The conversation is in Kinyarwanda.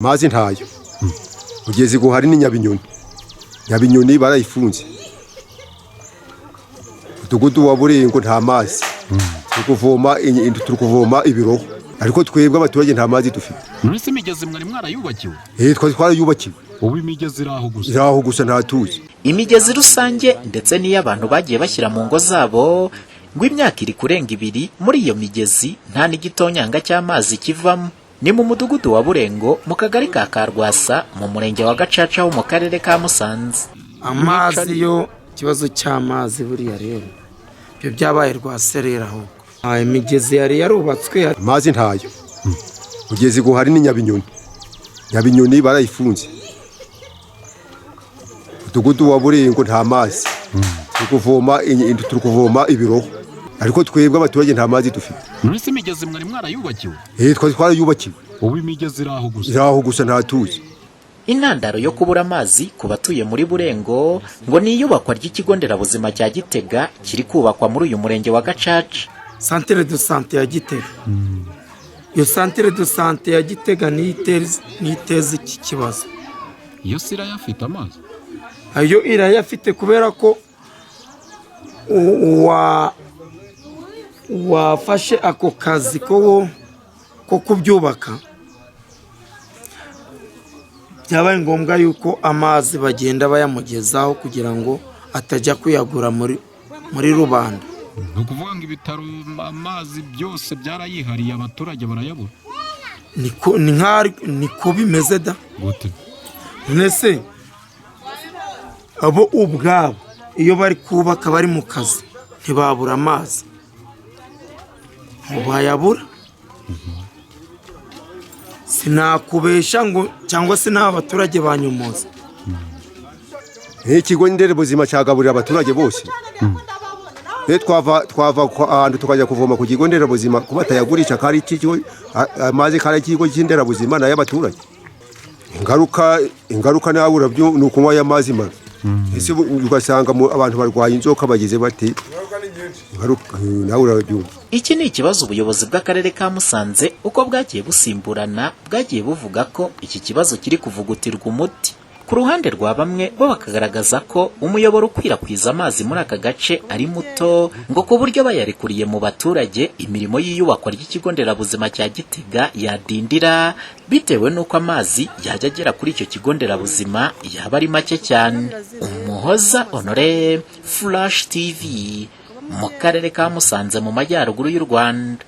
Amazi ntayo. Ugeze ngo hari ni Nyabinyoni. Nyabinyoni barayifunze. Umudugudu wa Burengo nta mazi. Turi kuvoma ibiroho, ariko twebwe abaturage nta mazi dufite. None se imigezi mwari mwarayubakiwe? Eh, twari twarayubakiwe. Ubu imigezi iri aho gusa? Iri aho gusa, ntatuzi. Imigezi rusange ndetse n'iy'abantu bagiye bashyira mu ngo zabo, ngo imyaka iri kurenga 2 muri iyo migezi nta n'igitonyanga cy'amazi kivamo. Ni mu mudugudu wa Burengo, mu kagari ka Karwasa, mu murenge wa Gacaca ho mu karere ka Musanze. Amazi yo, ikibazo cy'amazi buriya rero ibyo byabaye rwaserera ahubwo. Imigezi yari yarubatswe. Amazi ntayo. Ugeze ngo hari ni Nyabinyoni. Nyabinyoni barayifunze. Umudugudu wa Burengo nta mazi. Turi kuvoma ibiroho, ariko twebwe abaturage nta mazi dufite. None se imigezi mwari mwarayubakiwe? Eh, twari twarayubakiwe. Ubu imigezi iri aho gusa? Iri aho gusa, ntatuzi. Intandaro yo kubura amazi ku batuye muri Burengo ngo ni iyubakwa ry'ikigo nderabuzima cya Gitega kiri kubakwa muri uyu murenge wa Gacaca. Centre de santé ya Gitega, iyo centre de santé ya Gitega niyo iteza iki kibazo. Iyo si irayafite amazi? Ayo irayafite, kubera ko wafashe ako kazi ko kubyubaka, byabaye ngombwa yuko amazi bagenda bayamugezaho kugira ngo atajya kuyagura muri rubanda. Ni ukuvuga ngo ibitaro, amazi byose byarayihariye, abaturage barayabura? Niko ni nk'aho niko bimeze da. Gute? Mbese abo ubwabo iyo bari kubaka, bari mu kazi, ntibabura amazi, ntibayabura. Sinakubesha ngo cyangwa se n'aba baturage banyomoza. Ikigo nderabuzima cyagaburira abaturage bose. Rero twava ahantu tukajya kuvoma ku kigo nderabuzima, kuba batayagurisha, kari ikigo amazi, kari ikigo cy'inderabuzima n'ay'abaturage. Ingaruka nawe urabyo, ni ukunywa aya mazi mabi. Ese ugasanga abantu barwaye inzoka, bagize bati ingaruka, nawe urabyumva. Iki ni ikibazo ubuyobozi bw'akarere ka Musanze, uko bwagiye busimburana, bwagiye buvuga ko iki kibazo kiri kuvugutirwa umuti. Ku ruhande rwa bamwe, bo bakagaragaza ko umuyoboro ukwirakwiza amazi muri aka gace ari muto, ngo ku buryo bayarekuriye mu baturage imirimo y'iyubakwa ry'ikigo nderabuzima cya Gitega yadindira, bitewe n'uko amazi yajya agera kuri icyo kigo nderabuzima yaba ari make cyane. Umuhoza Honore, Flash TV, mu karere ka Musanze mu majyaruguru y'u Rwanda.